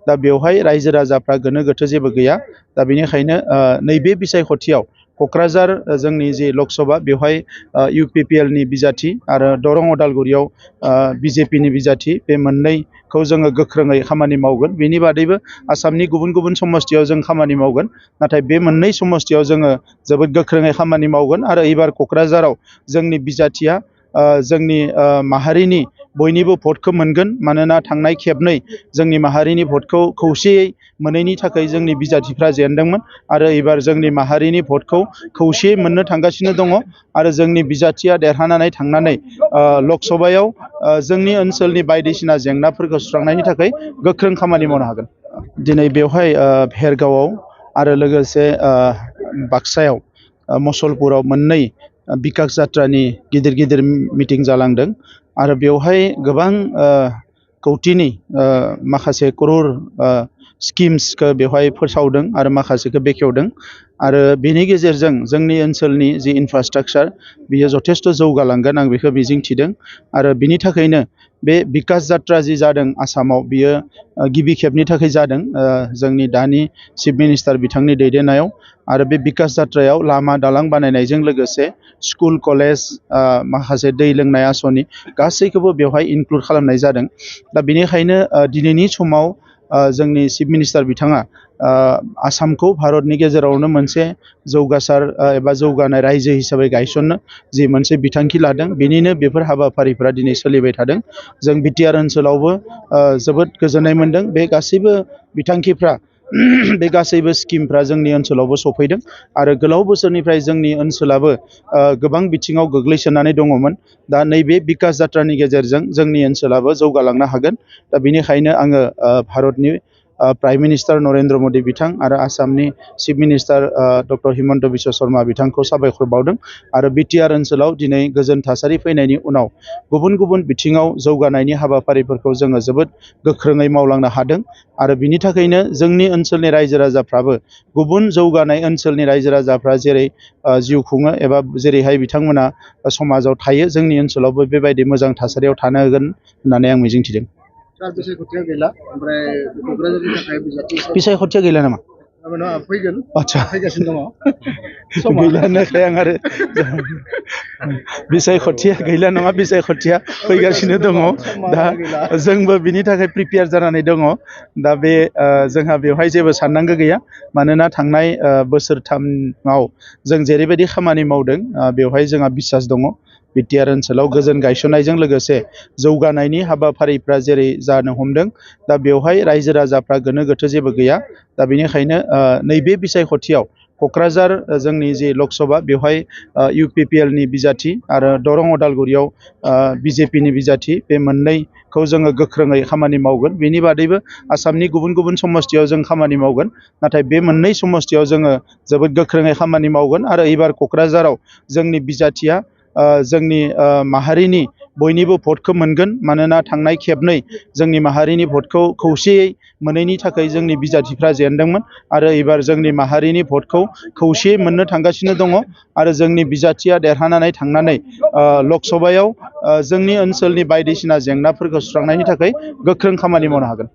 दा बेवहाय रायजो राजाफ्रा गोनो गोथो जेबो गैया। दा बेनिखायनो नैबे बिसायख'थियाव क'क्राझार जोंनि जि लकसभा बेवहाय UPPLनि बिजाथि आरो दरं उदालगुरियाव BJPनि बिजाथि बे मोननैखौ जोङो गोख्रोङै खामानि मावगोन। बेनि बादैबो आसामनि गुबुन गुबुन समस्तियाव जों खामानि मावगोन। नाथाय बे मोननै समस्तियाव जोङो जोबोद गोख्रोङै खामानि मावगोन आरो एबार क'क्राझाराव जोंनि बिजाथिया जोंनि माहारिनि बयनिबो भटखौ मोनगोन। मानोना थांनाय खेबनै जोंनि माहारिनि भटखौ खौसेयै मोनैनि थाखाय जोंनि बिजाथिफ्रा जेनदोंमोन आरो एबार जोंनि माहारिनि भटखौ खौसेयै मोननो थांगासिनो दङ आरो जोंनि बिजाथिया देरहानानै थांनानै लकसभायाव जोंनि ओनसोलनि बायदिसिना जेंनाफोरखौ सुस्रांनायनि थाखाय गोख्रों खामानि मावनो हागोन। दिनै बेवहाय भेरगावआव आरो लोगोसे बाक्सायाव मसलपुराव मोननै बिकास जात्रानि गिदिर गिदिर मिटिं जालांदों आरो बेवहाय गोबां कौटिनि माखासे करर स्किम्सखौ बेवहाय फोसावदों आरो माखासेखौ बेखेवदों आरो बेनि गेजेरजों जोंनि ओनसोलनि जि इनफ्रास्ट्राक्चार बियो जथेस्थ' जौगालांगोन आं बेखौ मिजिंथिदों आरो बिनि थाखायनो बे बिकास जात्रा जि जादों आसामाव बियो गिबि खेबनि थाखाय जादों जोंनि दानि चिफ मिनिस्टार बिथांनि दैदेननायाव आरो बे बिकास जात्रायाव लामा दालां बानायनायजों लोगोसे स्कुल कलेज माखासे दै लोंनाय आसनि गासैखौबो बेवहाय इनक्लुड खालामनाय जादों। दा बेनिखायनो दिनैनि समाव जोंनि चिफ मिनिस्टार बिथाङा आसामखौ भारतनि गेजेरावनो मोनसे जौगासार एबा जौगानाय रायजो हिसाबै गायसननो जि मोनसे बिथांखि लादों बेनिनो बेफोर हाबाफारिफोरा दिनै सोलिबाय थादों। जों बिटिआर ओनसोलावबो जोबोद गोजोननाय मोनदों। बे गासैबो बिथांखिफ्रा बे गासैबो स्किमफ्रा जोंनि ओनसोलावबो सफैदों आरो गोलाव बोसोरनिफ्राय जोंनि ओनसोलाबो गोबां बिथिङाव गोग्लैसोनानै दङमोन। दा नैबे बिकास जात्रानि गेजेरजों जोंनि ओनसोलाबो जौगालांनो हागोन। दा बेनिखायनो आङो भारतनि प्राइम मिनिस्टार नरेन्द्र मदि बिथां आरो आसामनि chief minister doctor Himanta Biswa Sharma बिथांखौ साबायखर बावदों आरो बिटिआर ओनसोलाव दिनै गोजोन थासारि फैनायनि उनाव गुबुन गुबुन बिथिङाव जौगानायनि हाबाफारिफोरखौ जोङो जोबोद गोख्रोङै मावलांनो हादों आरो बिनि थाखायनो जोंनि ओनसोलनि रायजो राजाफ्राबो गुबुन जौगानाय ओनसोलनि रायजो राजाफ्रा जेरै जिउ खुङो एबा जेरैहाय बिथांमोना समाजाव थायो जोंनि ओनसोलावबो बेबायदि मोजां थासारियाव थानो हागोन होननानै आं मिजिंथिदों। बिसायख'थिया गैला नामा? फैगोन आदसा फैगासिनो दङ गैलानायखाय आं आरो बिसायख'थिया गैला नङा बिसायख'थिया फैगासिनो दङ। दा जोंबो बिनि थाखाय प्रिपेयार जानानै दङ। दा बे जोंहा बेवहाय जेबो साननांगौ गैया। मानोना थांनाय बोसोरथामाव जों जेरैबायदि खामानि मावदों बेवहाय जोंहा बिसास दङ। बिटिआर ओनसोलाव गोजोन गायसननायजों लोगोसे जौगानायनि हाबाफारिफ्रा जेरै जानो हमदों दा बेवहाय रायजो राजाफ्रा गोनो गोथो जेबो गैया। दा बेनिखायनो नैबे बिसायख'थियाव क'क्राझार जोंनि जि लकसभा बेवहाय UPPLनि बिजाथि आरो दरं उदालगुरियाव BJPनि बिजाथि बे मोननैखौ जोङो गोख्रोङै खामानि मावगोन। बेनि बादैबो आसामनि गुबुन गुबुन समस्तियाव जों खामानि मावगोन। नाथाय बे मोननै समस्तियाव जोङो जोबोद गोख्रोङै खामानि मावगोन आरो एबार क'क्राझाराव जोंनि बिजाथिया जोंनि माहारिनि बयनिबो भटखौ मोनगोन। मानोना थांनाय खेबनै जोंनि माहारिनि भटखौ खौसेयै मोनैनि थाखाय जोंनि बिजाथिफ्रा जेनदोंमोन आरो एबार जोंनि माहारिनि भटखौ खौसेयै मोननो थांगासिनो दङ आरो जोंनि बिजाथिया देरहानानै थांनानै लकसभायाव जोंनि ओनसोलनि बायदिसिना जेंनाफोरखौ सुस्रांनायनि थाखाय गोख्रों खामानि मावनो हागोन।